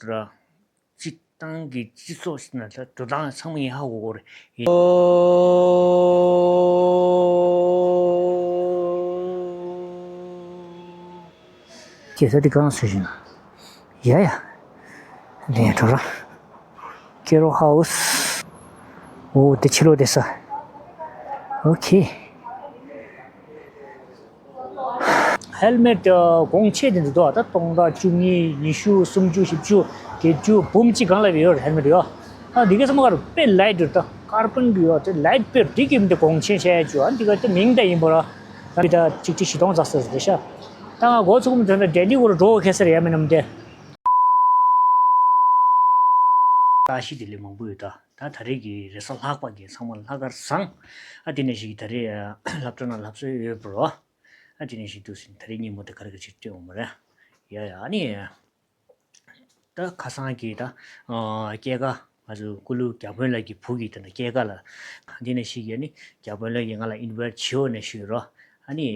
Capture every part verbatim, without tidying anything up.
ར། སྤྱི་བཏང་གི་སྤྱི་ཚོགས་ནང་ལ་འགྲོ་སྟངས་ཚང་མ་ཡིན་ཧ་གོ་གོ་རེད། ཁྱེད་ས་འདི་གང་བཟོས་ཤིང་ཡ་ཡ། ལན་གྲོ་ར། ཀེ་རོ་ཧའུ་སི། འོ་དེ་ཕྱི་ལོགས་དེ་ས། ཨོ་ཁེ། ཧེལ་མེད་གོང་ཆེ་དེ་འདུག་ད་སྟོང་ཕྲག་བཅུ་གཉིས། ཉི་ཤུ། སུམ་ཅུ། བཞི་བཅུ། བརྒྱད་ཅུ། འབུམ་གཅིག་གང་ལ་ཡོད་ཧེལ་མེད་ཡོད། ཨ་འདི་ག་ཚང་མ་ཀར་པེ་ལའིཊ་ད་ཀར་པན་གི་ཡོད་དེ་ལའིཊ་པེ་འདི་གི་མི་དེ་གོང་ཆེ་བྱས་ཡ་ཅུ་ཨ་འདི་ག་དེ་མིང་ད་ཡིན་པ་ར། ད་འདི་ད་གཅིག་ཁྲི་བཞི་སྟོང་ཙག་ཙིག་རེད་ཤག་ད་ང་འགོ་ཚུགས་མི་དེ་ད་ལྡི་ལི་གོ་ར་འགྲོ་ཁེ་སར་ཡ་མིན་ནམ་དེ། ད་ཤི་དེ་ལས་མང་པོ་ཡོད་ད། ད་ད་རེས་ཀྱི་རེས་གཟའ་ལྷག་པ་གི་ཚང་མ་ལྷག་དཀར་བཟང་། ཨ་དེ་ནས་ཞིག་ད་རེས་སློབ་གྲྭ་ནང་ལྷབ་སྲོལ་ཡོད་པ་རོ། ཨ་དེ་ནས་ཞིག་འདུག་ཟིན་ད་རེས་ཉིན་མོ་དེ་ག་རེ་ག་ཅིག་སྟོན་འོང་མ་རེད། ཡ་ཡ་ཨ་ནི། ད་ཁ་སང་གི་ད་སྐྱེས་སྐར་ང་ཚོ་ཀུ་ལུ་བརྒྱ་དཔོན་ལགས་ཀྱི་བུ་གི་ད་ད་སྐྱེས་སྐར་ལ། དེ་ནས་ཞིག་ཡ་ནི་བརྒྱ་དཔོན་ལགས་ཀྱིས་ང་ལ་ཨིན་ཝའིཊ་བྱེད་འོ་ནས་ཞུས་རོ། ཨ་ནི།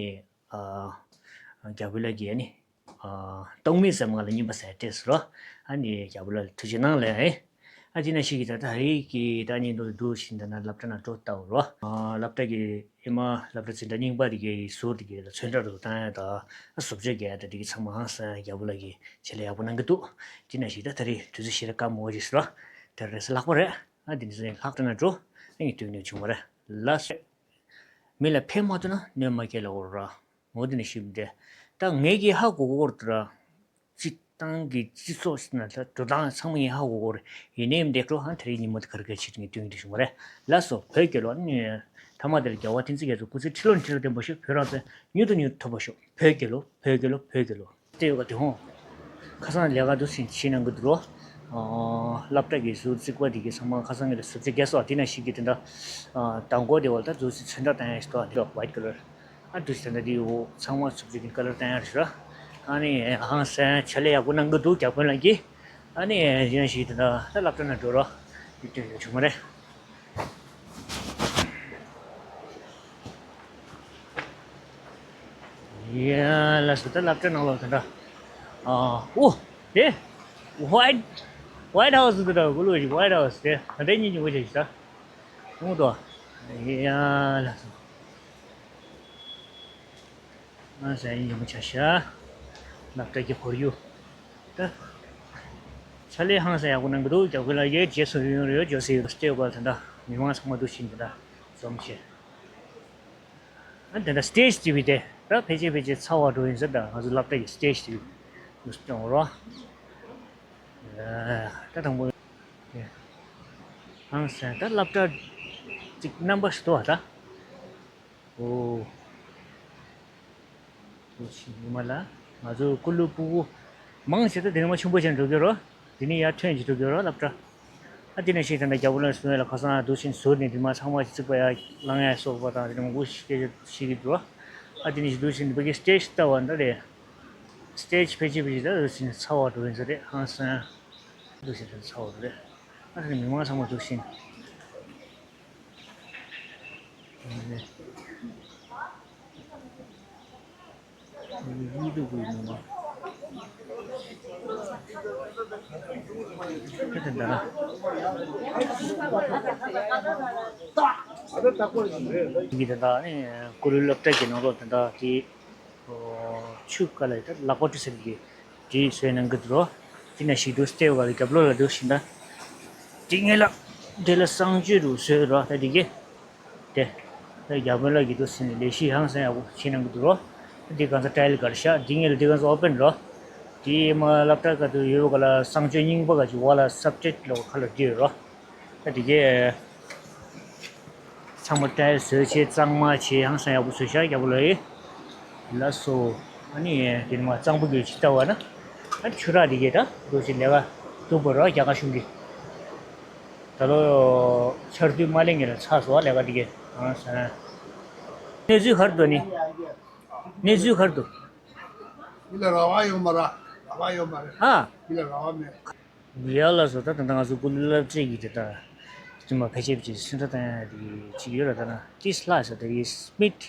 བརྒྱ་དཔོན་ལགས་ཀྱིས་ཨ་ནི། སྟོང་མིན་ཟེར་མ་ང་ལ་རྙིང་པ་ཟེར་སྤྲད་སོ་རོ། ཨ་ནི་རྒྱ་བོད་ལ་ཐུགས་རྗེ་གནང་ལེ། ཨ་ཅི་ན་ཞིག་གིས་ད་ལྟ་ཧ་རི་གི་ད་ཉིན་དུ་འདུག་བཞིན་ད་ན་སློབ་གྲྭ་ན་འགྲོ་ལྟ་བུ་རོ། སློབ་གྲྭ་གི་ཨེ་མ་སློབ་གྲྭ་འཛིན་གྲྭ་རྙིང་པ་དེ་གའི་ཟུར་དེ་གའི་ད་ཚོན་ཁྲ་རུ་བཏང་ཡ་ད་བཟོ་བཅོས་རྒྱག་ཡ་ད་དེ་གི་ཚང་མ་ཧང་སང་རྒྱ་བོད་ལ་གི་ཆེད་ལས་ཡག་པོ་གནང་གི་འདུག་ཅི་ན་ཞིག་ད་ད་རི་དུས་ཚོད་ཞེ་དྲག་སྐར་མོ་བ་ཞིག་སོ་རོ། ད་རེས་ལྷག་པ་རེད། ཨ་དེ་ནི་སློབ་གྲྭ་ན་འགྲོ་ཨ་ངས་སྟོན་ནས་བྱུང་བ་རེད། ལ་སོ། མི་ལ་ཕན་མ་ཐོགས་ན་གནོད་མ་སྐྱེལ་ལ་འོར་ར། འོ་དེ་ནས་ཞིབ་འདྲ། ད་ངས་ཀྱིས་ཧ་གོ་གོ་ར། སྤྱི་བཏང་གི་སྤྱི་ཚོགས་ཤིག་ན་ལ་འགྲོ་སྟངས་ཚང་མ་ཡིན་ཧ་གོ་གོ་ར། ཡིན་ནའི་འདེགས་འགྲོ་ཧང་དེ་རིང་ཉིན་མོ་དེ་གར་གར་ཆེད་ངས་སྟོན་གྱི་བྱུང་བ་རེད། ལ་སོ་བོད་རྒྱལ་ལོ་ནི། ཐ་མ་དེར་རྒྱལ་བ་བསྟན་འཛིན་རྒྱ་མཚོ་སྐུ་ཚེ་ཁྲི་ལོ་ཁྲི་ལོ་བརྟན་པ་ཤོག་བོད་རང་བཙན་མྱུར་དུ་མྱུར་དུ་ཐོབ་པ་ཤོག་བོད་རྒྱལ་ལོ། བོད་རྒྱལ་ལོ། བོད་རྒྱལ་ལོ། དེ་ཡོད་ག་དེ་ཧོང་། ཁ་སང་ལས་ཀ་འདུག་ཟིན་ཕྱི་ནང་གི་འདུག་རོ། སློབ་གྲྭ་གི་ཟུར་རྩིག་པ་དེ་གི་ཚང་མ་ཁ་སང་གི་ལ་ཟུར་རྩིག་རྒྱག་སོགས་དེ་ན་ཞིག་གི་དེ་འདྲ། དང་པོ་དེ་བ་ལ་ད་ཟུར་རྩིག་ཚོན་ཁྲ་བཏང་ཡ་ཞིག་འདུག་དེ་ཝའིཊ་ཀ་ལར། ཨ་འདུག་ཟིན་ད་དེ་ཡོ་ཚང་མ་ཟུར་རྩིག་གི་ཀ་ལར་བཏང་ཡ་ཞིག་ར། ཨ་ནི་ཧང་སང་ཆ་ལས་ཡག་པོ་གནང་གི་འདུག་རྒྱ་དཔོན་ལགས་ཀྱིས། ཨ་ནི་གཞན་ཞིག་དེ་འདྲ་ད་སློབ་གྲྭ་ན་འགྲོ་རོ། དེ་དོན་ཡོད་བྱུང་མ་རེད། ཡ་ལ་སོ་ད་སློབ་གྲྭ་ནང་ལོགས་དེ་འདྲ། ཨ་ཨོ། དེ། ཝའིཊ། ཝའིཊ་ཧའུ་སི་དེ་འདྲ་གུ་ལུ་ཞིག་ཝའིཊ་ཧའུ་སི་དེ་ད་ལྟའི་ཉིན་གྱི་ངོ་ཤེས་ཤིག་ད། ཨོ་དོ། ཡ་ལ་སོ། ང་ཟ་ཡིན་ཡོང་ཆ་ཤ། སློབ་གྲྭ་གི་ཁོར་ཡུག་ད། ཆ་ལས་ཧང་སང་ཡག་པོ་གནང་གི་འདུག་རྒྱ་དགོན་ལ་ཡོད་རྗེས་སུ་ཡོང་རེ་ཡོད་ཇོ་སི་ཡོད་སྟེ་བ་ད་ལྟ་མི་མང་ཚང་མ་འདུག་ཕྱིན་ད་ལྟ་འཛོམས་ཆེ། ཨ་དེ་འདྲ་སི་ཊེ་ཇི་དེ་བི་དེ་ད་ཕལ་ཆེར་ཕལ་ཆེར་ཚ་བ་འགྲོ་ཡིན་ཟེར་ད་ང་ཚོ་སློབ་གྲྭ་གི་སི་ཊེ་ཇི་དེ་བི་འདུག་སྟོན་རོགས། ད་དང་པོ་ཧང་སང་ད་སློབ་གྲྭ་གཅིག་རྣམ་པ་ཞིག་འདུག་བ་ད། ཨོ། ལོ་ཕྱིན་ཉི་མ་ལ། ང་ཚོ་ཀུ་ལུ་སྤུ་གུ། མང་ཆེ་ད་དེ་ནས་མ་ཆུང་པོ་ཅན་འགྲོ་གི་རོ། དེ་ནས་ཡར་ཐོན་གྱི་འགྲོ་གི་རོ་སློབ་གྲྭ། ཨ་དེ་ནས་ཤིག་ད་ལྟ་རྒྱ་པོ་ལ་སོང་ཡ་ལ་ཁ་སང་འདུག་ཕྱིན་ཟུར་ནས་དེ་མ་ཚང་མ་རྩིག་པ་ཡ་ལང་ཡ་སོགས་པ་དང་དེ་ནས་མང་པོ་ཞིག་སྐད་ཆ་བཤད་ཀྱི་འདུག་ཨ་དེ་ནས་ཤིག་འདུག་ཕྱིན་བོད་ཀྱི་སི་ཊེ་ཇི་ལྟ་བ་འདྲ་རེད། སི་ཊེ་ཇི་ཕལ་ཆེར་ཕལ་ཆེར་ད་འདུག་ཕྱིན་ཚ་བ་འགྲོ་ཡིན་ས་རེད་ཧང་སང་། འདུག་ཕྱིན་ཚ་བ་འགྲོ་རེད། ཨ་དེ་ནས་མི་མང་ཚང་མ་འདུག་ཕྱིན། ཀུ་ལུ་སློབ་གྲྭ་གི་ནང་ལོགས་དེ་འདྲ་དེ། ཆུ་ཀ་ལ་ད་ལག་པ་བཀྲུ་ས་གི་དེ་བཟོས་གནང་གི་འདུག་རོ། དེ་ན་ཞིག་འདུག་སྟེ་བ་རྒྱབ་ལོགས་ལ་འདུག་ཕྱིན་ད། དེ་ངེད་ལ་དེ་ལ་གསང་སྤྱོད་རུ་བཟོས་རོ་ད་དེ་གི་དེ། ད་རྒྱ་དཔོན་ལགས་ཀྱིས་འདུག་ཕྱིན་ལས་གཞི་ཧང་སང་ཡག་པོ་བྱེད་གནང་གི་འདུག་རོ། དེ་གང་ས་ཊའིལ་གར་ཤག་དེ་ངེད་ལ་དེ་གང་ས་ཨོ་པན་རོ། དེ་མ་སློབ་གྲྭ་ག་དུ་ཡོད་ག་ལ་གསང་སྤྱོད་རྙིང་པ་ག་ཅིག་བ་ལ་སབ་ཊེག་ལོ་ཁ་ལ་བསྡུས་རོ། ད་དེ་གི་ཚང་མ་ཊའིལ་བཟོས་བྱས་གཙང་མ་བྱས་ཧང་སང་ཡག་པོ་བཟོས་ཤག་རྒྱ་པོ་ལོ་ཡིས། ལགས་སོ། ཨ་ནི་དེ་ནི་མ་གཙང་པོ་གྱོད་ཅིག་ལྟ་བ་ན། ཨ་ཆུ་རགས་དེ་གས་ད་འགྲོ་ཅིག་ལས་ཀ་འདུག་པ་ར་རྒྱ་གར་གཞུང་གི། ད་ལོ་ཆར་དུས་མ་ལེན་གྱི་ལ་ཚར་སོང་ལས་ཀ་དེ་གས་ཧང་སང་། གནས་ཚུལ་ག་རེ་འདུག་ནི། གནས་ཚུལ་ག་རེ་འདུག་མི་ལ་ར་བ་ཡོད་མ་ར། ར་བ་ཡོད་མ་རེད། ཨ། མི་ལ་ར་བ་མེད། ཡ་ལགས་སོ་ད་ད་ལྟ་ང་ཚོ་ཀུ་ལུ་སློབ་གྲྭའི་གི་དེ་ལྟ། དེ་མ་ཕལ་ཆེར་ཕལ་ཆེར་སེམས་ཁྲལ་བཏང་ཡ་དེ་གཅིག་ཡོད་ལ་ད་ན་ཏིས་ལྷ་ས་དེ་ཡིས་སྨིད།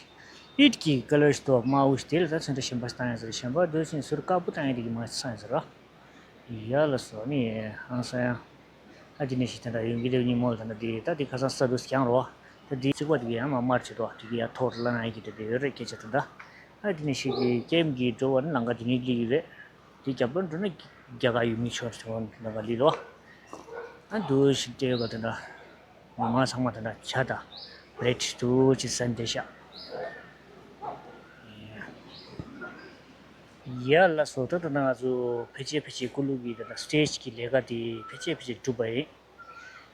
ཨིད་ཀྱི་ཀ་ལར་ཞིག་འདུག་དམར་པོ་ཞིག་དེ་ལ་ད་སེམས་ཁྲལ་གཞན་པ་བཏང་ཡ་ཟེར་གཞན་པ་འདོད་ཅིང་ཟུར་དཀར་པོ་བཏང་ཡ་དེ་གི་མ་ཚང་ཡ་ཟེར་རོ། ཡ་ལ་སོ་ནི་ཧང་སང་ཡང་། ཨ་དེ་ནས་ཤི་ད་ད་ཡོང་གི་དེ་ཉིན་མོ་ལ་ད་ད་དེ་ད་དེ་ཁ་སང་ས་དུ་སྐྱང་རོ། ད་དེ་རྩིག་པ་དེ་གི་ཡང་མ་དམར་བྱེད་དོ་དེ་གི་ཡང་ཐོག་ལ་ན་ཡི་གི་དེ་དེ་ཡོད་རེད་སྐད་ཆ་ད་ད། ཨ་དེ་ནས་ཤི་གི་ཀེམ་གི་འགྲོ་བ་ནི་ལང་ཀ་དེ་ནས་ལི་ཡི་རེད། དེ་རྒྱབ་ལ་འགྲོ་ན་རྒྱ་གར་ཡུལ་མི་ཆོར་སོང་ལང་ཀ་ལི་ལོ། ཨ་འདུག་ཤི་དེ་ཡོད་ག་ད་ད། མི་མང་ཚང་མ་ད་ལྟ་ཇ་དང་བྷེ་རེད་འདུག་ཅེས་ཟ་བསྡད་ཤག་ཡ་ལ་སོ་ད་ད་ང་ཚོ་ཕལ་ཆེར་ཕལ་ཆེར་ཀུ་ལུ་གི་ད་ལྟ་སི་ཊེ་ཇི་གི་ལས་ཀ་དེ་ཕལ་ཆེར་ཕལ་ཆེར་གྲུབ་པ་ཡིན།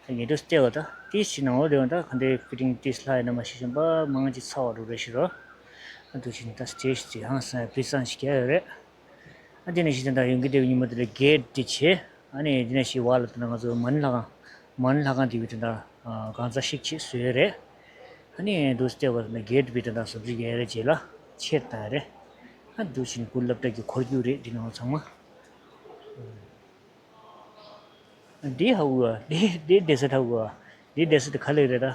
ད་ངེད་ཚོ་བལྟས་པ་ད་ཏིས་ཞིག་ནང་ལོགས་ལས་ད་ག་འདྲའི་ཕི་ཊིང་ཏིས་ལྷག་ཡིན་ན་མ་ཤེས་ཤིང་པ་མང་ཅིག་ཚ་བ་འགྲོ་རེ་ཞིག་རོ། ཨ་འདུག་ཅིང་ད་སི་ཊེ་ཇི་དེ་ཧང་སང་བི་སང་ཞིག་རྒྱག་ཡོད་རེད། ཨ་དེ་ནས་ཤི་དེ་འདྲ་ཡོང་གི་དེ་ཉིན་མོ་དེ་ལ་གེ་ཊི་དེ་བྱས། ཨ་ནི་དེ་ནས་ཤི་བ་ལ་དེ་འདྲ་ང་ཚོ་མ་ཎི་ལྷ་ཁང་། མ་ཎི་ལྷ་ཁང་དེ་བི་དེ་འདྲ་གང་ཚ་ཤིག་ཆེ་བཟོས་རེད། ཨ་ནི་འདུག་སྟེ་བ་དེ་འདྲ་གེ་ཊི་བི་དེ་འདྲ་སོ་བཟི་གས་རེ་བྱས་ལ་ཆེར་བཏང་རེད། ཨ་འདུག་ཕྱིན་ཀུ་སློབ་གྲྭ་གི་འཁོར་རྒྱུག་རེད་དེ་ནང་ཚང་མ། འདི་ཧ་གོ་བ། འདི་འདི་བསྡད་ས་ཧ་གོ་བ། འདི་བསྡད་ས་དེ་ག་ལེ་རེད་ད།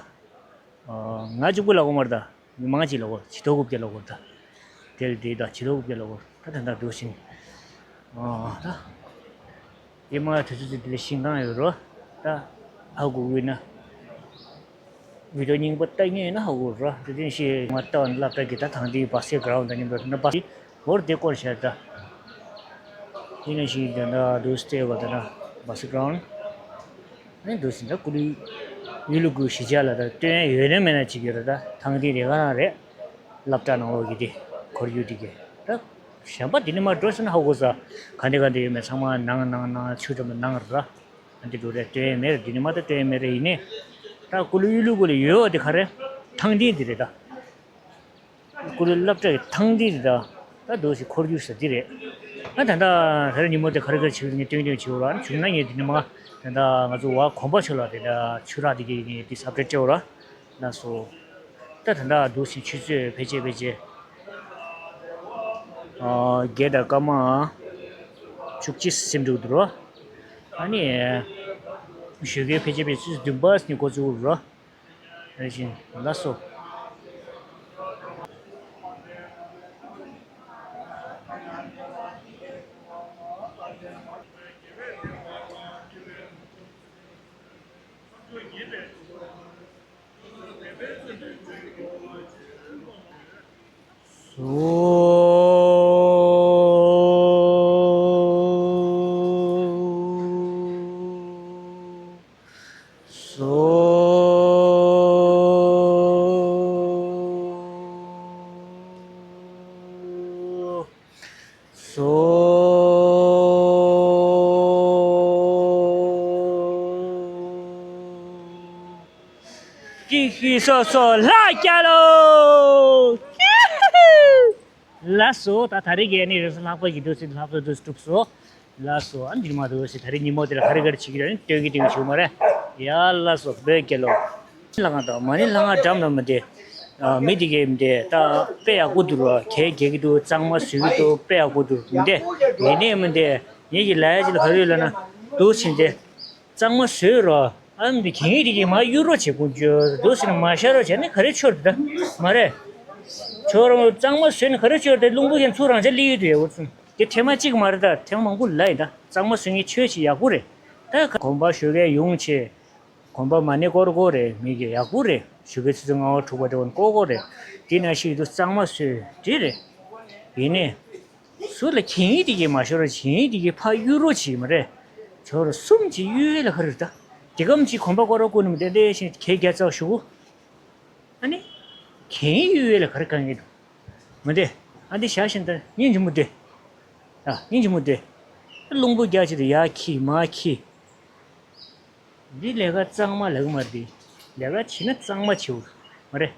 ང་གཅིག་པུ་ལ་གོ་མར་ད། མི་མང་གཅིག་ལ་གོ་ཇི་ཐོ་གུབ་ཀྱ་ལ་གོ་ད། དེ་ལ་དེ་ད་ཇི་ཐོ་གུབ་ཀྱ་ལ་གོ་ད་ད་ད་འདུག་ཕྱིན། ད། ཨེ་མ་དུས་ཚོད་ཅིག་འདི་ལ་ཤིང་ཁང་ཡོད་རོ། ད་ཧ་གོ་གི་ན། བི་ཌིའོ་རྙིང་པ་ལྟ་མཁན་ཡིན་ན་ཧ་གོ་རོ། དེ་དུས་ཤི་ང་ལྟ་བ་ནི་སློབ་གྲྭ་གི་ད་ཐང་དེའི་བ་སེ་གྷ་རའུན་ཌི་ད་རྙིང་པ་ན་བ་སེ་བོར་དེ་སྐོར་བཤད་ད། དེ་ནས་ཤི་དེ་འདྲ་འདུག་སྟེ་བ་དེ་འདྲ་བ་སེ་གྷ་རའུན་ཌི། ཨ་ནི་འདུག་སེ་ད་ཀུ་ལུ་ཡུལ་ལུ་གུ་ཤི་ཆ་ལ་ད་སྟོན་ཡོད་ན་མེད་ན་ཅིག་ཡོད་ར་ད་ཐང་དེ་རེ་ག་རང་རེད། སློབ་གྲྭ་ནང་ལོགས་ཀྱི་དེ་འཁོར་རྒྱུག་དེ་གས་ད། གཞན་པ་འདི་ནས་མར་འགྲོ་ཟེར་ན་ཧ་གོ་ས། ག་འདི་ག་འདི་ཡོད་མེད་ཚང་མ་ནང་ནང་ནང་ཆུ་འགྲམ་ནང་ར། ཨ་འདི་འགྲོ་རེད་སྟོན་མེད་རེད་འདི་ནས་མ་ད་སྟོན་མེད་རེད་ཡིན་ནས། ད་ཀུ་ལུ་ཡུལ་ལུ་ཀུ་ལུ་ཡོད་འདི་ག་རེད། ཐང་འདི་འདི་རེད་ད། ཀུ་ལུ་སློབ་གྲྭ་གི་ཐང་འདི་རེད་ད། ད་འདུག་སེ་འཁོར་རྒྱུག་ས་འདི་རེད། ཨ་ད་ད་ད་རེས་ཉིན་མོ་དེ་ག་རེ་ག་རེ་བྱེད་ངས་སྟོན་སྟོན་བྱེད་འོ་ར་བྱུང་ན་ངས་འདི་ནས་མ་ད་ད་ང་ཚོ་བ་གོམ་པ་ཆོད་ལ་དེ་ད་ཆུ་རགས་དེ་གི་ངས་འདི་སབ་རེ་སྤྲད་འོ་ར། ལགས་སོ། ད་ད་ལྟ་འདུག་ཕྱིན་ཆུ་ཚོད་ཕལ་ཆེར་ཕལ་ཆེར། ཨ་བརྒྱད་དང་སྐར་མ་བཅུ་གཅིག་ཟིན་འགྲོ་འདུག་རོ། ཨ་ནི། ཞོགས་ཀའི་ཕལ་ཆེར་ཕལ་ཆེར་ཆུ་ཚོད་བདུན་པ་ནས་འགོ་བཙུགས་རོ། རེ་བཞིན་ལགས་སོ། སོ། སོ། སོ། ཀི་ཤི་སོ་སོ་ལྷ་རྒྱལ་ལོ། ལགས་སོ། ད་ད་རེས་ཀྱི་ནི་རེས་གཟའ་ལྷག་པ་གི་དུས་ཚོད་ལྷག་པ་དུས་གྲུབ་སོ། ལགས་སོ། ཨ་འདིར་མ་དུས་སི་ད་རེས་ཉིན་མོ་དེ་ལ་ཧ་རི་གར་བྱེད་ཀྱི་རེད་ལྟོས་ཀྱི་ཏིང་བྱུང་མ་རེད། ཡ་ལགས་སོ་བོད་རྒྱལ་ལོ། ལྷ་ཁང་དང་མ་ཎི་ལྷ་ཁང་འགྲམ་ན་མི་འདི། མི་འདི་གས་མི་འདི་ད་དཔེ་ཡག་པོ་འདུག་ར་གས་རྒྱག་གི་འདུག་གཙང་མ་བཟོས་ཀྱི་འདུག་དཔེ་ཡག་པོ་འདུག་མི་འདི། ཡིན་ནའི་མི་འདི་ངེད་ཀྱི་ལ་ཡ་ཅི་ལ་ཧ་རི་ལ་ན་འདུག་ཕྱིན་ཏེ། གཙང་མ་བཟོས་རོགས། ཨ་འདི་གད་སྙིགས་དེ་གས་མར་གཡུག་རོགས་བྱེད་དགོས་རྒྱུ་འདུག་ཟེར་ན་མ་ཤར་རོགས་བྱས་ནས་ག་རེ་ཆོར་འདི་ད་མ་རེད། ཁྱོད་རང་གཙང་མ་བཟོས་ནས་ག་རེ་ཆོར་དེ་རླུང་བུ་གས་ཚུར་རང་ཅག་སླེབས་ཡོད་དུ་ཡོད་འོ་ཚུན་དེ་ཐེངས་མ་གཅིག་མ་རེད་ད་ཐེངས་མང་པོ་ལ་ཡིན་ད་གཙང་མ་བཟོས་ངས་ཆོས་བྱེད་ཡག་པོ་རེད། ད་གོམ་པ་ཞོགས་ཀས་ཡོང་ཆེ། གོམ་པ་མ་ཎི་སྐོར་སྐོར་རེད་མི་གས་ཡག་པོ་རེད་ཞོགས་ཀས་ཆུ་ཚོད་ལྔ་པ་དྲུག་པ་དེ་བ་སྐོར་སྐོར་རེད། དེ་ན་ཞིག་ཏུ་གཙང་མ་བཟོས་དེ་རེད། ཡིན་ནས། ཟུར་ལ་གད་སྙིགས་དེ་གས་མ་ཤོར་རོགས་གད་སྙིགས་དེ་གས་ཕར་གཡུག་རོགས་བྱེད་མ་རེད། ཇོ་རུ་གསུམ་གྱིས་གཡུག་ཡས་ལ་ག་རེ་རེད་ད། དེ་གམ་གྱིས་གོམ་པ་སྐོར་རོགས་བསྐུར་ནས་མི་བདེ་བདེ་ཞིང་གད་རྒྱ་ཚ་བ་ཞུ་གུ། ཨ་ནི། གད་སྙིགས་གཡུག་ཡས་ལ་ག་རེ་དཀའ་ངལ་འདུག་མི་བདེ། ཨ་འདི་བཞག་བཞིན་ད་སྙིང་རྗེ་མོ་བདེ། ཨ་སྙིང་རྗེ་མོ་བདེ། རླུང་བུ་རྒྱག་ཆེད་དུ་ཡར་འཁྱིལ་མར་འཁྱིལ། འདི་ལས་ཀ་གཙང་མ་ལག་མ་འདི། ལས་ཀ་བྱེད་ན་གཙང་མ་བྱེད་འོ། མ་རེད།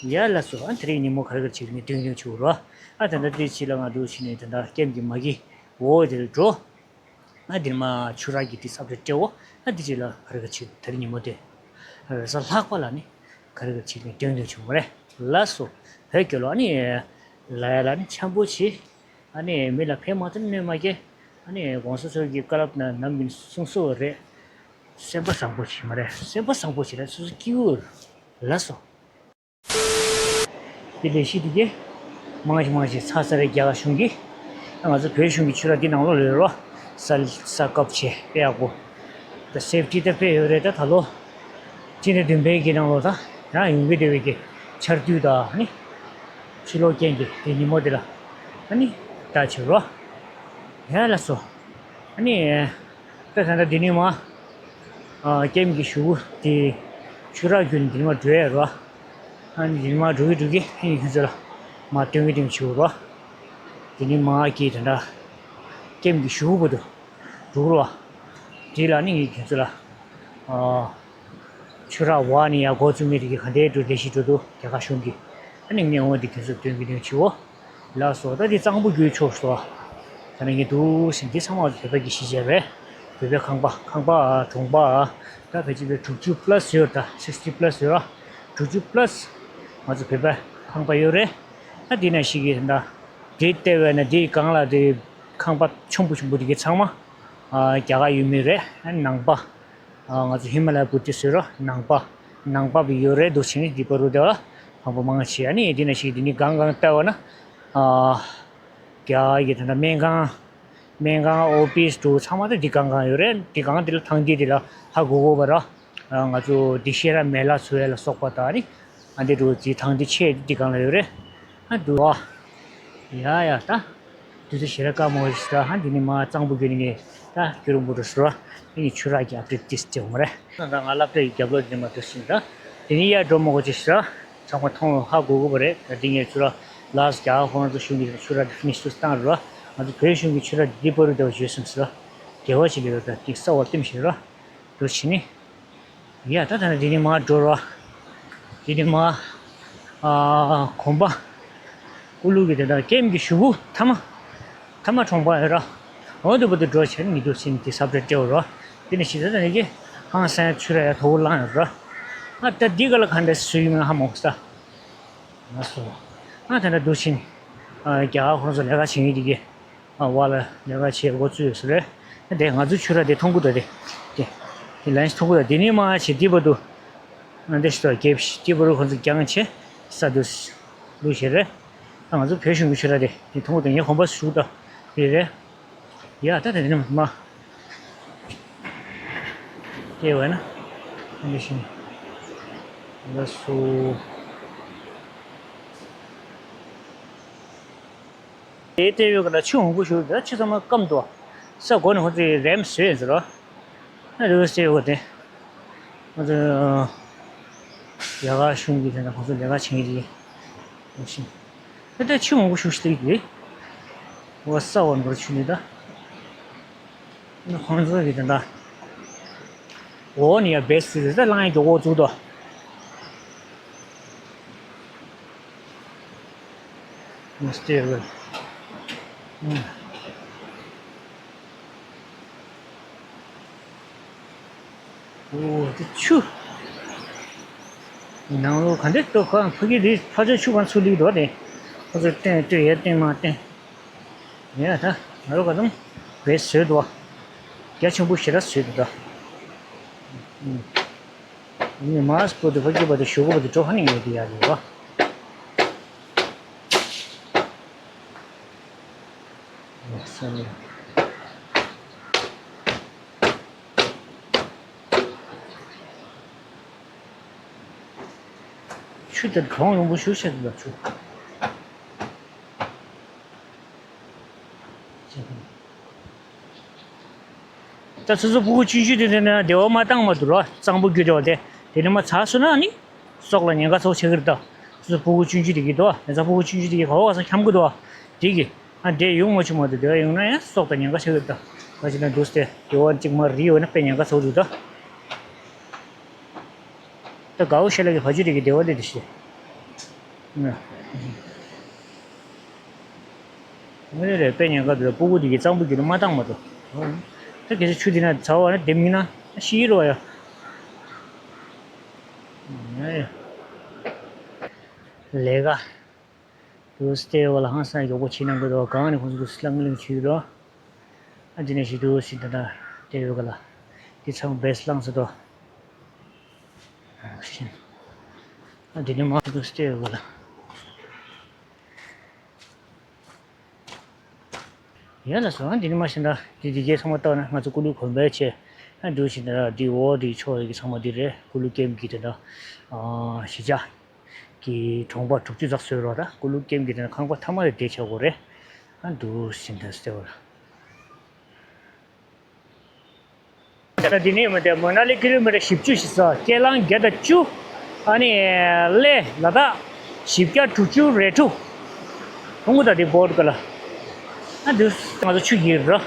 ཡ་ལ་སོ་ཨ་དེ་རིང་ཉིན་མོ་ག་རེ་ག་རེ་བྱེད་ཀྱི་ནི་སྟོན་སྟོན་བྱེད་འོ་རོ། ཨ་ད་ལྟ་དེ་ཕྱི་ལ་ང་འདུག་ཕྱི་ནས་ད་ལྟ་ཀེམ་གྱི་མ་གི་འོ་དེར་འགྲོ། ཨ་དེར་མ་ཆུ་རགས་ཀྱི་དེ་སབ་རེ་སྤྲད་འོ། ཨ་དེ་ཕྱི་ལ་ག་རེ་ག་རེ་བྱེད་དེ་རིང་ཉིན་མོ་དེ། རེས་གཟའ་ལྷག་པ་ལ་ནི་ག་རེ་ག་རེ་བྱེད་ཀྱི་ནི་སྟོན་སྟོན་བྱེད་འོ་མ་རེད། ལ་སོ། བོད་སྐྱོ་ལོ་ཨ་ནི། ལ་ཡ་ལ་ནི་འཆམ་པོ་བྱེད། ཨ་ནི་མི་ལ་ཕན་མ་ཐོགས་གནོད་མ་སྐྱེལ། ཨ་ནི་གོང་ས་མཆོག་གི་བཀའ་སློབ་ན་ནམ་རྒྱུན་གསུང་སྲོལ་རེད། སེམས་པ་བཟང་པོ་བྱེད་མ་རེད། སེམས་པ་བཟང་པོ་བྱེད་ན་སོ་སོ་སྐྱིད་པོ་རེད། ལགས་སོ། དེ་ལས་ཤི་དེ་གས། མང་ཞིག་མང་ཞིག་ཚ་ཚ་རེ་རྒྱ་གར་གཞུང་གིས། ང་ཚོ་བོད་གཞུང་གི་ཆུ་རགས་འདི་ནང་ལོགས་ལོས་རོ། ས་ས་བཀབ་བྱས་དཔེ་ཡག་པོ། ད་སེབ་ཊི་ད་དཔེ་ཡོད་རེད། ད་ད་ལོ་སྤྱི་ཟླ་བདུན་པའི་གི་ནང་ལོ་ད་ཡང་ཡོང་གི་བསྡད་པའི་གི་ཆར་དུས་ད་ནི་ཆུ་ལོག་རྐྱེན་གྱིས་དེ་ཉིན་མོ་དེ་ལ་ཨ་ནི་ད་བྱེད་རོགས། ཡ་ལ་སོ། ཨ་ནི་ད་ད་ད་འདི་ནི་མ་ཨ་ཀེམ་གི་གཞུག་གུ་དེ་ཆུ་རགས་རྒྱུན་འདི་ནི་མ་འགྲོ་ཡ་རོགས། ཨ་ནི་འདི་ནི་མ་འགྲོ་གི་འགྲོ་གི་ཨ་ནི་ཁྱོད་ཚོ་ལ་མ་སྟོན་གི་སྟོན་གི་བྱེད་རོགས། འདི་ནི་མ་གི་ད་ད་ཀེམ་གི་གཞུག་གུ་བར་དུ་འགྲོ་རོགས། དེ་ལ་ནི་ངས་ཁྱོད་ཚོ་ལ་ཨ་ཆུ་རགས་བ་ནི་ཡ་འགོ་བཙུགས་མི་རིགས་ག་འདྲའི་འགྲོ་ལས་ཤིག་འགྲོ་འདུག་རྒྱ་གར་གཞུང་གི་ཨ་ནི་ངས་འོང་བ་འདི་ཁྱོད་ཚོ་སྟོན་གི་སྟོན་གི་བྱེད་འོ། ལགས་སོ། ད་འདི་གཙང་པོ་རྒྱུད་ཕྱོགས་སུ་ད་ནི་ངས་འདུག་ཟིན་འདི་ཚང་མ་བོད་པ་གི་གཞིས་བྱས་པས་བོད་པའི་ཁང་པ་ཁང་པ་གྲོང་པ་ད་ཕལ་ཆེར་བའི་དྲུག་ཅུ་པ་ལ་སི་ཡོད། ད་སིག་སི་ཊི་པ་ལ་སི་ཡོད་ར། དྲུག་ཅུ་པ་ལ་སི་ང་ཚོ་བོད་པའི་ཁང་པ་ཡོད་རེད། ད་འདི་ན་ཞིག་གིས་ད་འདི་ལྟེ་བས་ན་འདི་སྒང་ལ་འདི་ཁང་པ་ཆུང་པོ་ཆུང་པོ་འདི་གི་ཚང་མ་རྒྱ་གར་ཡུལ་མི་རེད། ནང་པ། ང་ཚོ་ཧི་མ་ལ་ཡ་བུ་ཏི་སི་ཟེར་རོ། ནང་པ། ནང་པ་བི་ཡོད་རེད་འདུག་བྱས་ནས་འདི་པ་རུ་དེ་བ་ལ་ཕངས་པོ་མང་ཆེ་ཨ་ནི་འདི་ན་ཞིག་འདི་ནི་གང་གང་ལྟ་བ་ན་རྒྱ་གི་ད་ལྟ་སྨན་ཁང་སྨན་ཁང་ཨོ་ཕི་སི་འདུག་ཚང་མ་ད་འདི་གང་གང་ཡོད་རེད། འདི་གང་འདི་ལ་ཐང་འདི་འདི་ལ་ཧ་གོ་གོ་བ་ར། ང་ཚོ་འདི་ཤེས་ར་མེ་ལ་ཚོ་ཡ་ལ་སོགས་པ་ད་ནི། ཨ་འདི་འགྲོ་ཅི་ཐང་འདི་ཆེ་འདི་གང་ལ་ཡོད་རེད། ཨ་འདུག་ཨ། ཡ་ཡ་ད། དུས་ཚོད་ཞེ་དྲག་སྐར་མ་བ་ཞིག་ད་ཨ་འདི་ནི་མ་གཙང་པོ་རྒྱུད་ནི་ངས་ད་རྒྱུ་རིང་པོ་འགྲོ་ཟེར་བ། ཨ་ནི་ཆུ་རགས་ཀྱི་ཨབ་ཌེཊ་ཏིས་ཅི་འོང་རེད། ད་ང་སློབ་གྲྭ་ཡི་རྒྱབ་ལོགས་འདི་མ་འགྲོ་ཞིང་ད། འདི་ནི་ཡར་འགྲོ་མ་དགོས་ཅི་ཞིག་ད། ཚང་མ་མཐོང་ཧ་གོ་གོ་བ་རེད། ད་འདི་ངས་ཆུ་རགས་ལགས་རྒྱ་གར་ཧོང་ཚོ་གཞུང་གི་ཆུ་རགས་འདི་ཕི་ནི་ཤི་ཏུ་བཏང་རེད་བ། ང་ཚོ་བོད་གཞུང་གི་ཆུ་རགས་འདི་པ་རུ་དེ་བ་བརྗོད་སོང་ཟེར་བ། དགེ་བ་ཞིག་ལས་ར་ད་འདི་ས་བ་ལྟེམ་ཞིག་རེད་བ། འགྲོ་ཕྱིན་ནི། ཡ་ད་ད་ནི་འདི་ནི་མ་འགྲོ་ར། འདི་ནི་མ། ཨ་གོམ་པ། ཀུ་ལུ་གི་དེ་དག་ཀེམ་གི་གཞུག་གུ་ཐ་མ། ཐ་མ་གྲོང་པ་ཡོད་ར། འོ་འདི་བུ་དུ་འགྲོ་བྱས་ནི་འདུག་ཕྱིན་འདི་སབ་རེ་སྤྲེའུ་ར། འདི་ནི་ཞི་ད་ད་ནི་གི་ཧང་སང་ཆུ་ར་ཡ་ཐོ་བུ་ལང་ཡོད་ར། ཨ་ད་འདི་ག་ལ་ག་འདྲ་སུ་ཡིན་མིན་ཧ་མོང་ས། ང་སོ། ཨ་ད་ད་འདུག་ཕྱིན། ཨ་རྒྱ་གར་ཁོང་ཚོ་ལས་ཀ་བྱེད་མཁན་འདི་གི་ཨ་བ་ལ་ལས་ཀ་བྱེད་འགོ་བཙུགས་ཡོད་ས་རེད། དེ་ང་ཚོ་ཆུ་ར་དེ་མཐོང་གི་འདུག་དེ། དེ། དེ་ལན་ཞིག་མཐོང་གི་འདུག་དེ་ནས་མ་བྱེད་དེ་བར་དུ། ང་འདི་ཞིག་ཏུ་རྒྱབ་ཤིག་དེ་བར་དུ་ཁོང་ཚོ་རྒྱང་ཆེ་ས་དུ་ལུས་བྱེད་རེད། ཨ་ང་ཚོ་བོད་གཞུང་གི་ཆུ་ར་དེ་དེ་མཐོང་གི་འདུག་ངས་གོམ་པ་ཞུགས་ད་རེད་རེད། ཡ་ད་དེ་ནས་མ། དེ་བས་ན། འདི་བཞིན། ལ་སུ། དེའི་ལྟེ་བའི་སྒང་ལ་ཆུ་མང་པོ་ཞིག་འདུག་ཆུ་ཚང་མ་སྐམ་འདུག་ས་གོ་ནས་ཁོ་ཚོས་རེམ་བཟོས་ཡོད་ཟེར་རོ། ཨ་རེ་བ་སེ་ཡོད་དེ། ཁོ་ཚོས་རྒྱ་གར་གཞུང་གིས་དེ་འདྲ་ཁོ་ཚོ་ལས་ཀ་བྱེད་ཀྱི་རེད། ཨོ་ཤི། ད་ལྟ་ཆུ་མང་པོ་ཞིག་ཞིག་འདུག་ཨོ་ས་འོག་ནས་ཆུ་ནི་ད། ཁོང་ཚོ་གི་དེ་འདྲ། འོ་ནི་ཡ་བེ་སི་ད་ལང་ཡ་མགྱོགས་པོ་བཙུགས་ཏོ། མི་སྟེར་བ། ཨོ་དེ་ཆུ། ནང་ལོགས་ག་འདྲ་ལྟོ་ཁ་ཕ་གི་དེ་ཕ་ཆ་ཆུ་གང་ཚུགས་ལིག་འདུག་དེ། ཁོ་ཚོ་བསྟན་བསྟོད་ཡ་བསྟན་མ་བསྟན། ཡ་ད་ང་རོ་ག་དུང་བེད་བཟོས་འདུག་བ། རྒྱ་ཆེན་པོ་ཞེ་དྲག་བཟོས་འདུག་ད། ཨུམ། ཨ་ནི་མ་སྤོ་དུ་ཕ་གི་བ་དུ་ཞོག་གོ་བ་དུ་འགྲོ་ཧ་ནི་ཡོད་དུ་ཡ་རེད་བ། ཨ་ས་ནི། ཆུ་དེར་གྲོང་ཡོང་པོ་ཞུ་ཤེས་ལ་ཆུ། ད་སོ་སོ་ཕྲུ་གུ་ཆུང་ཆུང་དེ་དེ་ནས་སྡེ་བ་མ་བཏང་མ་འདུག་རོ། གཙང་པོ་རྒྱུད་དེ་བ་དེ་དེ་ནས་མ་ཚ་སོང་ན་ནི་སྲོག་ལ་ཉེན་ཁ་ཚ་པོ་ཆགས་ཀྱི་རེད་ད། སོ་སོ་ཕྲུ་གུ་ཆུང་ཆུང་དེ་གི་དོ་ཡ་ཚ་ཕྲུ་གུ་ཆུང་ཆུང་དེ་གི་ག་བ་ག་ས་འཁྱམ་གི་དོ་དེ་གི་ཨ་འདྲེ་ཡོང་མ་བྱུང་མ་འདུག་དེ་བ་ཡོང་ན་ཡང་སྲོག་དང་ཉེན་ཁ་ཆགས་ཀྱི་རེད་ད། ད་ཅི་ན་འདུག་སྟེ་སྡེ་བ་གཅིག་མ་རི་ཡོད་ན་དཔེ་ཉེན་ཁ་ཚ་པོ་འདུག་ད། ད་དགའ་བོ་ཤ་ལག་གི་བ་ཅུ་དེ་གི་སྡེ་བ་ལས་དེ་ཤེས། ངོས་རེ་རེ་དཔེ་ཉེན་ཁ་དེ་ལ་ཕྲུ་གུ་དེ་གི་གཙང་པོ་རྒྱུད་ལ་མ་བཏང་མ་གཏོགས། ད་གལ་སྲིད་ཆུ་དེ་ན་ཚ་བ་ན་འདེམས་ཡིན་ན་ཤི་རོ་ཡ། ལས་ཀ་དུ་སྟེ་བ་ལ་ཧང་སང་མགྱོགས་པོ་བྱེད་གནང་གི་འདུག་གང་ནས་ཁོང་ཚོ་སླང་གླིང་བྱེད་ཀྱི་འདུག་ཨ་འདི་ནས་ཞིག་ཏུ་ཞིག་ད་ལྟ་སྟེ་ཡོད་ག་ལ་འདི་ཚང་བེས་བླངས་ས་འདུག་ཨ་འདི་ནས་མ་འདུག་སྟེ་ཡོད་ག་ལ། ཡ་ལགས་སོ། ཨ་འདི་ནི་མ་ཤེས་ན་འདི་འདི་གའི་ཚང་མ་བཏགས་ན་ང་ཚོ་ཀུ་ལུ་གོན་པའི་ཆེད་ཨ་འདུག་ཕྱིན་ད་འདི་འོ་འདི་ཕྱོགས་ཡི་གི་ཚང་མ་འདི་རེད། ཀུ་ལུ་ཀེམ་གི་དེ་འདྲ་ཨ་གཞིས་ཆགས་ཀྱི་གྲོང་པ་དྲུག་ཅུ་ཙག་བཟོས་རོགས། ད་ཀུ་ལུ་ཀེམ་གི་དེ་འདྲ་ཁང་པ་མཐའ་མ་རེད་དེ་ཆགས་དགོས་རེད། ཨ་འདུག་ཕྱིན་ད་སྟེ་བ་ལ། ད་འདི་ནས་མི་འདས་མ་ན་ལི་ཀི་ལོ་མི་ཊར་བཞི་བཅུ་ཞིག་ས་ཀེ་ལང་བརྒྱ་དང་བཅུ། ཨ་ནི་གླེ་ལ་དྭགས་བཞི་བརྒྱ་དྲུག་ཅུ་རེ་དྲུག་ཁོང་ད་འདི་བོར་ག་ལ། ཨ་འདི་ང་ཚོ་ཆུ་ཡིར་ར།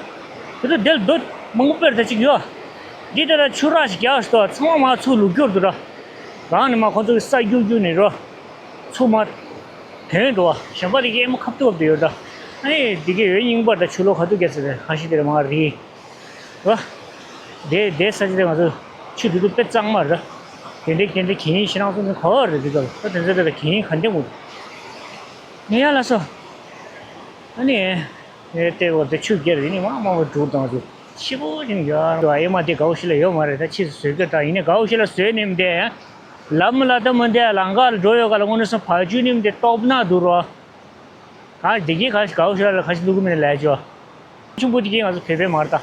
དེ་ཚོ་དེར་རྡོ་མང་པོ་སྤེར་ད་ཅིག་ཡོད། འདི་ལྟར་ཆུ་རགས་ཤིག་རྒྱག་ཤི་ཏོ་ཚང་མ་མ་ཚུར་ལུག་སྐྱོར་དུ་ར། རང་ནི་མ་ཁོ་ཚོ་གི་ས་རྒྱུག་རྒྱུག་ནི་རོ། ཚུར་མ་དོན་འགྲོ་བ་གཞན་པ་དེ་གའི་མ་ཁབ་ཏུ་བབ་དུ་ཡོད་ད། ཨ་ནི་འདི་གའི་འོད་རྙིང་པ་ད་ཆུ་ལོ་ཁ་ཐུག་རྒྱག་ས་དེ་ཁ་ཤི་དེར་མ་རི། རོ། དེ་དེ་ས་ཆ་དེ་ང་ཚོ་ཆུ་དུ་དུ་དཔེ་གཙང་མ་རེད། དེ་འདྲའི་དེ་འདྲའི་གྱེན་ཤི་རང་ཚོ་ནི་ག་བ་རེད་དེ་ཚོ་ད་དེ་ཚོ་དེ་ལ་གྱེན་ག་འདྲ་མོ་རེད། ངས་ཡ་ལ་སོ། ཨ་ནི། ངས་བལྟས་པ་དེ་ཆུ་རྒྱལ་རེད་ནི་མ་མ་བ་འབྲུག་དང་ཚོ་ཆི་པོ་ཅིག་ཡོད་ཨེ་མ་དེ་དགའ་བོ་ཞིག་ལ་ཡོད་མ་རེད། ད་ཆི་བཟོས་ཀྱི་ད་ཡིན་ནི་དགའ་བོ་ཞིག་ལ་བཟོས་ནི་མི་འདས་ཡ། ལམ་ལ་ད་མི་འདས་ལམ་ཁ་ལ་འགྲོ་ཡོད་ག་ལ་དངོས་གནས་སོ་བ་ཆུ་ནི་མི་འདས་སྟོབས་ན་འདུག་རོ། ཨ་དེ་གིས་ག་ཞིག་གའུ་ཤ་ལ་ག་ཞིག་བླུག་གི་མིན་ལས་ཅོ། ཆུང་པོ་དེ་གིས་ང་ཚོ་བོད་པའི་མར་ད།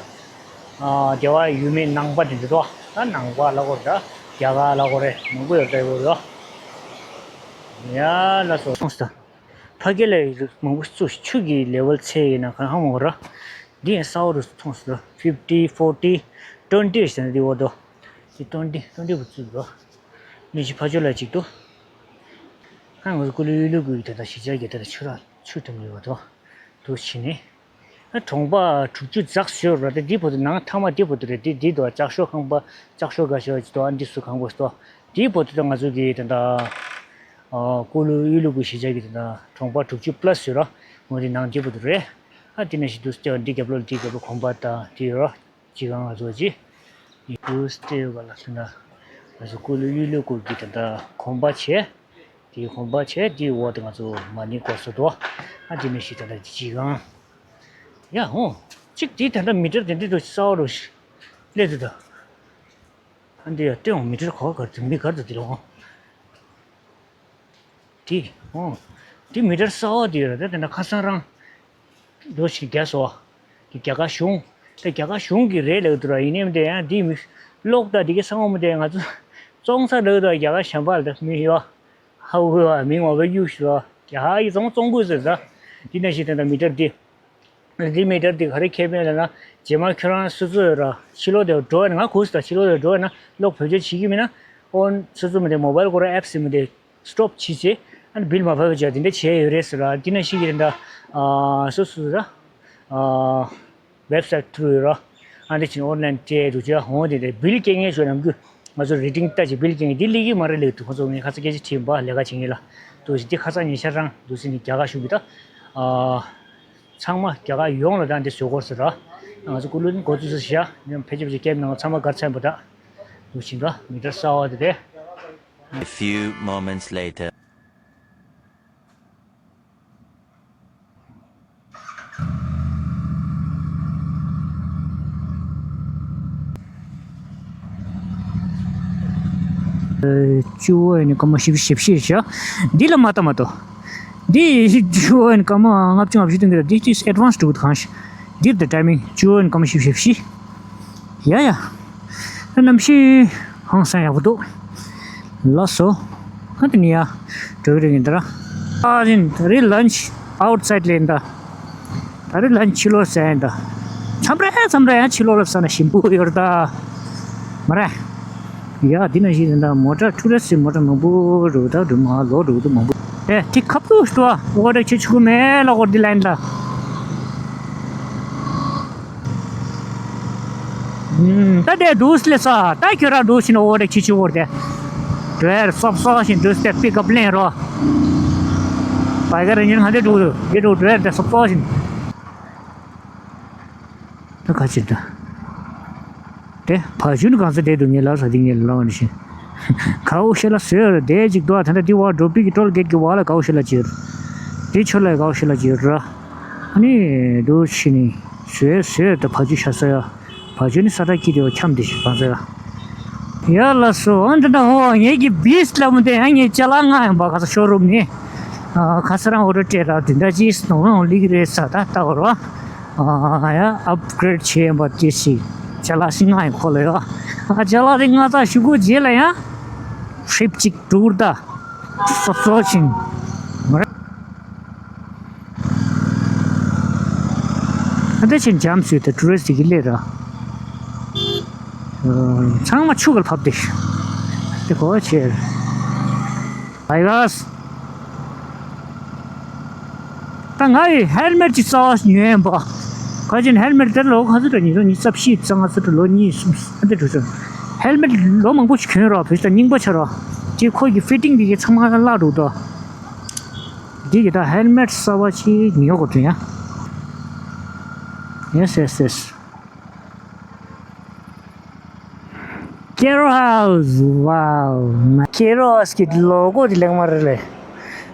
ཨ་རྒྱལ་བ་ཡུལ་མི་ནང་པ་དེ་འདྲ་དོ། ད་ནང་པ་ལ་གོ་ད་རྒྱ་གར་ལ་གོ་རེ་མང་པོ་ཡོད་ད་ཡོད་ཡོ། ཡ་ལ་སོ་སོང་ས། ཕ་གི་ལ་མང་པོ་སུ་ཆུ་གི་ལེ་ཝལ་ཚད་ཡིན་ན་གང་ཧ་མ་གོ་ར། འདི་ཡང་ས་འོག་རུ་མཐོང་སོང་། fifty, forty, twenty ཞེས་ན་འདི་འོ་དོ། འདི་twenty, twenty བུ་བཙུགས་དོ། མི་ཞིག་ཕ་ཆོས་ལ་གཅིག་ཏུ། ཨ་ང་ཚོ་ཀུ་ལུ་གཡུ་ལུ་གུ་ཡི་དེ་དང་གཞིས་ཆགས་ཀྱི་དེ་དང་ཆུ་རགས་ཆུ་དུམ་ཡོད་པ་དོ། དུ་ཕྱིན་ནས། ཨ་གྲོང་པ་དྲུག་ཅུ་འཛེགས་ཡོད་ར། དེ་འདི་བར་དུ་ནང་མཐའ་མ་འདི་བར་དུ་རེད། འདི་འདི་དུ་ལྕགས་ཤོག་ཁང་པ་ལྕགས་ཤོག་འགའ་ཤས་ཅིག་དོ། ཨ་འདི་སུ་ཁང་པ་སུ་དོ། འདི་བར་དུ་ད་ང་ཚོ་གི་དེ་འདྲ་ཨ་ཀུ་ལུ་གཡུ་ལུ་གུ་གཞིས་ཆགས་ཀྱི་དེ་འདྲ་གྲོང་པ་དྲུག་ཅུ་པ་ལ་སི་ཡོད་ར། འོ་འདི་ནང་འདི་བར་དུ་རེད། ཨ་འདི་ནས་ཤི་དུ་སྟེ་འདི་རྒྱབ་ལོགས་འདི་རྒྱབ་ལོགས་གོམ་པ་དང་འདི་ཡོད་ར། ཅི་གང་ང་ཚོ་ཅི། ཡི་གུ་སྟེ་ཡོད་པ་ལ་སུ་ན། ང་ཚོ་ཀུ་ལུ་གཡུ་ལུ་གུ་གི་དེ་འདྲ་གོམ་པ་བྱས། དེའི་གོམ་པ་བྱས་དེའི་འོག་ཏུ་ང་ཚོ་མ་ཎི་སྐོར་སོ་དོ། ཨ་དེ་ནས་ཤི་ད་ལྟ་ཅི་གང་། ཡ་ཧོ། གཅིག་དེའི་ད་ལྟ་མི་ཊར་དེ་འདྲ་དུ་ས་འོག་རུ་སླེབས་དུ་ད། ཨ་འདི་ཡ་སྟོན་འོང་མི་ཊར་གོ་གར་དུ་མི་གར་དུ་དེ་ལོ། དེ་ཧོ། དེ་མི་ཊར་ས་འོག་དེ་ཡོད་ར། ད་དེ་འདྲ་ཁ་སང་རང་། འགྲོ་ཞིག་རྒྱ་སོ། དེ་རྒྱ་གར་གཞུང་། ད་རྒྱ་གར་གཞུང་གི་རེད་ལབ་འདུག་ར། ཡིན་ནའི་མི་དེ་ཡང་འདི་མི་གློག་དང་འདི་གའི་ས་ངོ་མི་དེ་ང་ཚོ་བཙོང་ས་ལབ་འདུག་རྒྱ་གར་གཞན་པ་ལ་མི་ཡོད། ཧ་ཧུ་ཨ་མིང་ངོ་བོ་གཡུག་ཤོག་རྒྱ་ཧ་ཡི་བཙོང་བཙོང་དགོས་ཟེར་ས། འདི་ནང་བཞིན་དེ་འདྲ་མི་ཊར་འདི། འདི་མི་ཊར་འདི་ག་རེ་ཁྱད་པར་ལབ་ན་རྗེས་མ་ཁྱོད་རང་སོ་སོ་ཡོད་ར་ཕྱི་ལོགས་དེ་འགྲོ་ཡ་ན་ང་གོ་སྲིད་ད་ཕྱི་ལོགས་དེ་འགྲོ་ཡ་ན་གློག་བེད་སྤྱོད་བྱེད་ཀྱི་མིན་ན། ཨོན་སོ་སོ་མི་དེ་མོ་བལ་ཀོ་ར་ཨེབ་སི་མི་དེ། སི་ཊོབ་བྱས་བྱས། ཨ་ནི་བིལ་མ་ཕབ་བྱས་དེ་འདྲ་བྱས་ཡོད་རེད་ཟེར་ར། དེ་ནང་བཞིན་གྱི་དེ་འདྲ། ཨ་སོ་སོ་ར། ཨ་ཝེབ་སའིཊ་ཐུ་རུ་ཡོད་ར། ཨ་འདི་ཕྱིན་ཨོན་ལའིན་སྤྲད་འདུག་བྱས་འོང་དེ་འདྲ་བིལ་སྐྱེལ་མཁན་ཚོ་ནམ་རྒྱུན་ང་ཚོ་རི་ཌིང་ལྟ་བྱས་བིལ་སྐྱེལ་མཁན་འདི་སླེབས་ཀྱི་མ་རེད་ལབ་འདུག་ཁོ་ཚོ་ངས་ཁ་ཚ་སྐད་ཆ་དྲིས་པ་ལས་ཀ་བྱེད་མཁན་ལ། འདུག་བྱས་འདི་ཁ་ཚ་ཉེ་ཆར་རང་འདུག་སེ་ནི་རྒྱ་གར་གཞུང་གི་ད། ཨ་ཚང་མ་རྒྱ་གར་ཡོངས་ལ་ད་འདི་བཟོ་དགོས་ཟེར་ར། ང་ཚོ་ཀུ་ལུ་ནི་འགོ་བཙུགས་ས་བཞག་ཕལ་ཆེར་ཕལ་ཆེར་ཀེབ་ནང་ཚང་མ་གར་ཚན་པ་ད། འདུག་བྱས་འདྲ་མི་ཊར་གསར་བ་དེ་རེད། A few moments later. བཅུ་བོ་ཡིན་ནི་སྐར་མ་བཞི་བཅུ་ཞེ་བཞི་བཞག་འདི་ལ་མ་ལྟ་མ་གཏོགས། འདི་བཅུ་བོ་ཡིན་ནི་སྐར་མ་ལྔ་བཅུ་ང་བཞི་སྟོན་གྱི་རེད། འདི་ཏིས་ཨེཌ་ཝན་སི་འགྲོ་གི་འདུག་གང་ཞིག་འདིར་དེ་ཊའི་མིང་བཅུ་བོ་ཡིན་ནི་སྐར་མ་བཞི་བཅུ་ཞེ་བཞི། ཡ་ཡ། གནམ་གཤིས་ཧང་སང་ཡག་པོ་འདུག་ལགས་སོ། ཨ་དེ་ནི་ཡ། འགྲོ་གི་རེད་ཡིན་ད་ར། ཨ་ཡིན་ད་རེས་ལན་ཆི་ཨའུཊ་སའིཌ་ལ་ཡིན་ད། ད་རེས་ལན་ཕྱི་ལོགས་ཟ་ཡིན་ད། མཚམས་རེ་མཚམས་རེ་ཡང་ཕྱི་ལོགས་ལ་ཟ་ན་ཞིམ་པོ་ཡོད་རེད་ད། མ་རེད། ཡ་འདི་ན་ཞིག་ཡིན་ད་མོ་ཊ་ཊུ་རི་སི་མོ་ཊ་མང་པོ་འགྲོ་ད་འགྲོ་མ་ལོག་འགྲོ་གི་འདུག་མང་པོ། ཨེ་དེ་ཁ་ཕུ་ཤ་ཏོ་ཨོ་ཝར་ཊེག་བྱེད་ཆོག་གི་མེད་ལ་ཨོ་འདི་ལན་ད། ད་དེ་འདུག་སེ་ལས་ས་ད་ཁྱོད་རང་འདུག་སེ་ན་ཨོ་ཝར་ཊེག་བྱེད་ཆོག་གོ་དེ། ཌ་རའི་ཝར་སོབ་སོབ་ཞིག་འདུག་སེ་པིག་ཨབ་ལེན་རོགས། བའི་ཀར་ཉིན་ཧ་འདི་འགྲོ་གི་འདུག་འདི་འགྲོ་ཌ་རའི་ཝར་དེ་སོབ་སོབ་ཞིག་ད་ག་ཅིག་ད། དེ་བ་ཇུ་ནི་གང་ས་བསྡད་འདུག་ངས་ལབ་ས་འདི་ངས་ལབ་ནི་ཤི། གའུ་ཤེ་ལ་ཟོས་ར་བསྡད་ཅིག་འདུག་ད་ལྟ་འདི་བ་འགྲོ་པི་གི་ཊོལ་གེཊ་གི་བ་ལ་གའུ་ཤེ་ལ་ཅིག་འདི་ཆོ་ལ་གའུ་ཤེ་ལ་ཅིག་ར། ཨ་ནི་འདུག་ཕྱི་ནི་ཟོས་ཟོས་ད་བ་ཇུ་ཤ་ས་ཡ། བ་ཇུ་ནི་ས་ད་ཀི་དེ་བ་འཁྱམ་དེ་ཤི་གང་ས་ཡ། ཡ་ལ་སོ་ཨ་འདི་ད་ཧོ་ངས་ཀྱི་བིས་ལ་མུ་དེ་ཡང་ངས་ཅ་ལག་ང་ཡང་བ་ག་ས་ཤོ་རུམ་ནི། ཁ་ས་རང་ཨོ་རོ་སྤྲད་ར་དེ་འདྲ་ཅིག་སྣང་རང་ལིག་རེད་ས་ད་ལྟ་བར་བ། ཨ་ཡ་ཨབ་གྷི་རེད་བྱས་པ་དེ་ཞིག་ཅ་ལག་ཞིག་མངགས་ཡོད་ཁོ་ལ་ཡོད། ཨ་ཅ་ལག་དེ་མངགས་ཚར་ཞུ་གོ་རྗེས་ལ་ཡང་ཁྲིབ་ཅིག་འགྲུར་ད་སོབ་སོབ་ཞིང་། ཨ་དེ་ཕྱིན་འཇམ་སུས་དེ་ཊུ་རི་སི་ཊི་གི་སླེབས་ར། ཚང་མ་ཆུ་གར་ཕབ་དེ་དེ་གོ་ཆེར། ཨའི་ག་སི། ད་ང་ཡི་ཧེལ་མེད་ཅིག་རྩ་བ་ཉོས་ཡིན་པ། ཁ་ཅིག་ཧེལ་མེད་དེ་ལོ་ག་ཚོད་དུ་ཉིས་སྟོང་ཉི་ཤུ་རྩ་བཞི་རྩ་ལྔ་ཚོད་དུ་ལོ་གཉིས་གསུམ་ཨ་དེ་འགྲོ་སོང་། ཧེལ་མེད་ལོ་མང་པོ་ཞིག་གྱོན་རོགས་བོད་ཤ་རྙིང་པ་ཆགས་རོགས། དེ་ཁོ་གི་ཕི་ཊིང་དེ་གི་ཚང་མ་བརླག་འགྲོ་དོ། འདི་གི་ད་ཧེལ་མེད་གསར་པ་ཅིག་ཉོ་དགོས་དོན་ཡ། ཡེས་ཡེས་ཡེས། ཀེ་རོ་ཧའུ་སི། ཝའོ། ཀེ་རོ་ཧའུ་སི་གི་ལོ་གོ་དེ་ལེགས་མ་རེད་ལེ།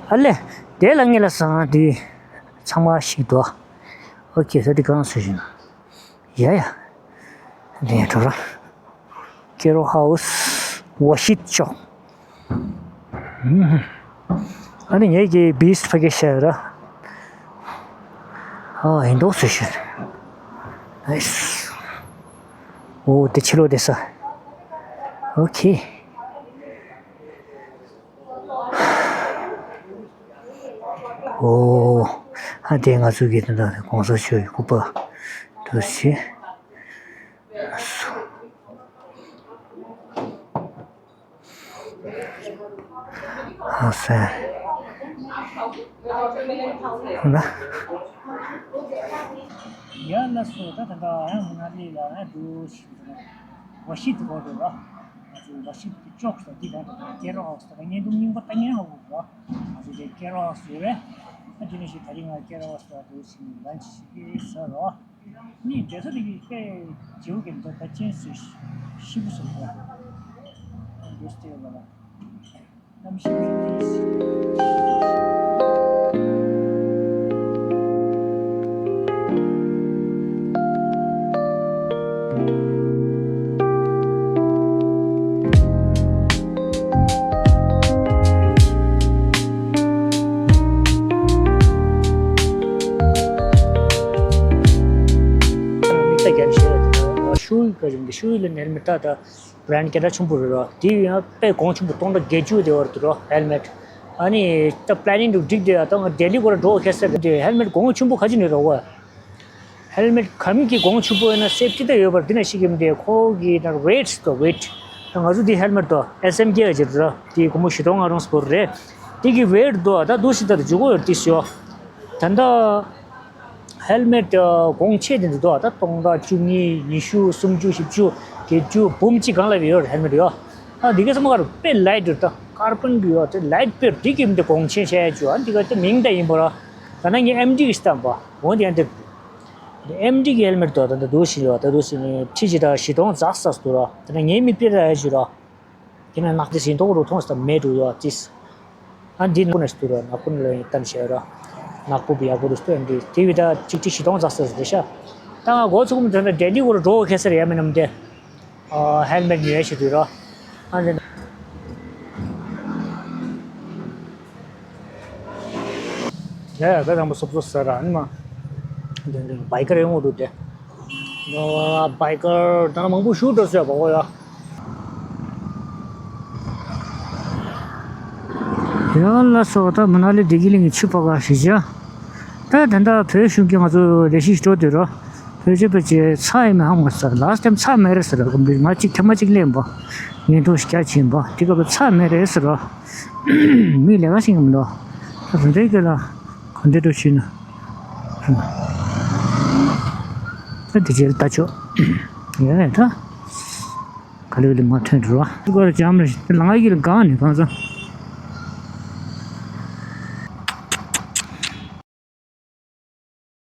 ཨ་ལེ། དེ་ལ་ངེད་ལ་བཟང་དེ་ཚང་མ་ཞིག་འདུག་ཨོ་ཁེ་ས་དེ་གང་སུ་ཞིག་ཡ་ཡ། ལེ་འགྲོ་ར། ཀེ་རོ་ཧའུ་སི་ཝ་ཤིད་ཅོག་ཨ་ནི་ངེད་ཀྱི་བིས་ཕ་གི་ཤ་ར། ཨ་ཡིན་འདུག་སུ་ཞིག་ཨེས། འོ་དེ་ཕྱི་ལོགས་བསྡད་ས། ཨོ་ཁེ། འོ། ཨ་དེ་ང་ཚོ་གི་དེ་འདྲ་གོང་ས་མཆོག་གི་སྐུ་པར་འདུག་སེ། ཨ་སེ། ཧོ་ན། ཡ་ལ་སོ་ད་ད་ད་ཡང་མ་ན་ལི་ལ་ཡང་འགྲོ་ཤི་འགྲོ་ན་ཝ་ཤི་ཏི་གོ་འགྲོ་ར། ང་ཚོ་ཝ་ཤི་ཏི་ཅོག་ས་འདི་ད་ད་ཀེ་རོ་ཧའུ་སི་ད་བརྙན་ཐུང་རྙིང་པ་ལྟ་མཁན་ཧ་གོ་ར། ང་ཚོ་དེ་ཀེ་རོ་ཧའུ་སི་ཡོད་རེད། ད་དེ་ནས་ཤི་ད་རིང་ང་ཀེ་རོ་ཧའུ་སི་ད་འགྲོ་ཤི་ལན་ཅི་ཤི་གི་ས་ར། ནི་རྒྱལ་ས་དེ་གི་དཔེ་བྱེའུ་གི་འདི་ད་ཅན་སུ་ཤི་བུ་སུ་གོ། འདུག་སྟེ་ཡོད་ལ། གནམ་གཤིས་ཤུའི་ག་རིམ་གྱི་ཤུའི་ལ་ནེལ་མི་ཏ་ད་བྷ་རན་ཌི་སྐད་གྲགས་ཆེན་པོ་རེད་རོ། དེ་ཡང་དཔེ་གོང་ཆེན་པོ་སྟོང་ཕྲག་བརྒྱད་ཅུ་དེ་བར་དུ་རོ་ཧེལ་མེད། ཨ་ནི་ད་པི་ལེ་ནིང་དུ་འགྲིག་དེ་ཡ་ད་ང་ལྡི་ལི་སྐོར་འགྲོ་ཁེ་སེ་རེད་དེ་ཧེལ་མེད་གོང་ཆེན་པོ་ག་ཅི་ནས་རོ་བ། ཧེལ་མེད་གམ་གྱི་གོང་ཆེན་པོ་ཡིན་ན་སེབ་ཊི་ད་ཡོད་པར་འདི་ན་ཤི་གི་མི་འདུག་ཁོ་གི་ན་ཝེ་ཊི་དོ་ཝེ་ཊི། ད་ང་ཚོ་འདི་ཧེལ་མེད་དོ་ཨེས་ཨེམ་ཀེ་ཨ་ཅེ་ར་དེ་སྒོར་མོ་བཞི་སྟོང་ལྔ་སྟོང་སྐོར་རེད། དེ་གི་ཝེ་ཊི་དོ་ད་འདུག་སེ་ད་འཇུག་གོ་ཡོད་དེ་སུ་ཡོད། ད་ད་ཧེལ་མེད་གོང་ཆེ་དེ་འདུག་དོ་ད་སྟོང་ཕྲག་བཅུ་གཉིས་ཉི་ཤུ་སུམ་ཅུ་བཞི་བཅུ་བརྒྱད་ཅུ་འབུམ་གཅིག་གང་ལ་ཡོད་ཧེལ་མེད་ཡོད། ད་འདི་ག་ཚང་མ་ག་རུ་དཔེ་ལའིཊ་ད་ཀར་བོན་གི་ཡོད་དེ་ལའིཊ་དཔེ་འགྲིག་གི་མི་འདུག་གོང་ཆེ་བྱས་ཡ་ཅུ་ཨ་འདི་ག་དེ་མིང་ད་ཡིན་པ་ར། ད་ན་ངས་ཨེམ་ཌི་གི་སྟམ་པ་འོ་དེ་ཡང་དེ། ཨེམ་ཌི་གི་ཧེལ་མེད་དོ་ད་ད་འདུག་ཞིག་ཡོད་ད་འདུག་ཞིག་ནི་ཁྲི་ཅི་ད་བཞི་སྟོང་ཙག་ཙག་འདུག་ར། ད་ན་ངའི་མི་དཔེ་ར་ཡ་ཞུ་ར། དེ་ན་ནག་དེ་བཞིན་མདོག་རུ་མཐོང་སྟབས་མེད་འགྲོ་ཡོད་ཅིས། ཨ་འདི་ནག་པོ་ནས་འདུག་ར་ནག་པོ་ནས་ལ་ཡིན་གཏམ་བཤད་ར། ནག་པོ་བི་ཡག་པོ་རུ་སྟོན་འདི་དེ་བི་ད་གཅིག་ཁྲི་བཞི་སྟོང་ཙག་ཙག་རེད་ཤག་ད་ང་འགོ་ཚུགས་མི་དོན་ད་ལྡི་ལི་སྐོར་འགྲོ་ཁེ་སར་ཡ་མིན་ནམ་དེ། ཨ་ཧེལ་མེད་ཉོས་ཤི་དུས་ར། ཨ་འདི་ན། ཡ་ཡ་ད་དང་པོ་སོབ་སོབ་ཟེར་ར་ཨ་ནི་མ། འདི་འདི་བའི་ཀར་ཡོང་འདུག་དེ། ནོ་བའི་ཀར་ད་ན་མང་པོ་ཞུ་འགྲོ་སོ་ཡ་བ་གོ་ཡ། ཡ་ལ་སོ་ད་མ་ན་ལི་བདེ་སྐྱིད་གླིང་གི་ཆུ་ཕ་ག་ཞིག་བྱ། ད་ད་ལྟ་བོད་གཞུང་གིས་ང་ཚོ་ལས་གཞི་ཞིག་སྤྲོད་དུས་རོ། བོད་ཆས་པ་ཅེ་ཚ་ཡི་མ་ཧ་མ་ས་ལ་སི་ཊེམ་ཚ་མེད་རེད་ཟེར་རོ་ཀམ་པི་ང་གཅིག་ཐེངས་མ་གཅིག་ལེན་པ། ཉེན་རྟོག་ཞིག་རྒྱ་ཆེན་པ་དེ་སྐབས་ཚ་མེད་རེད་ཟེར་རོ། མི་ལས་ཀ་ཞིག་མི་འདུག་ད་རུ་འདྲའི་སྐད་ལ་ག་འདྲ་འགྲོ་ཤེས་ན། ད་དེ་རྗེས་ལ་ལྟ་ཆོག་ཡ་ད། ག་ལེ་ག་ལེ་མ་ཐོན་འགྲོ་བ། ཏུ་གར་ཇམ་རེ་ལང་ཡི་ལ་གང་ནས་གང་ས།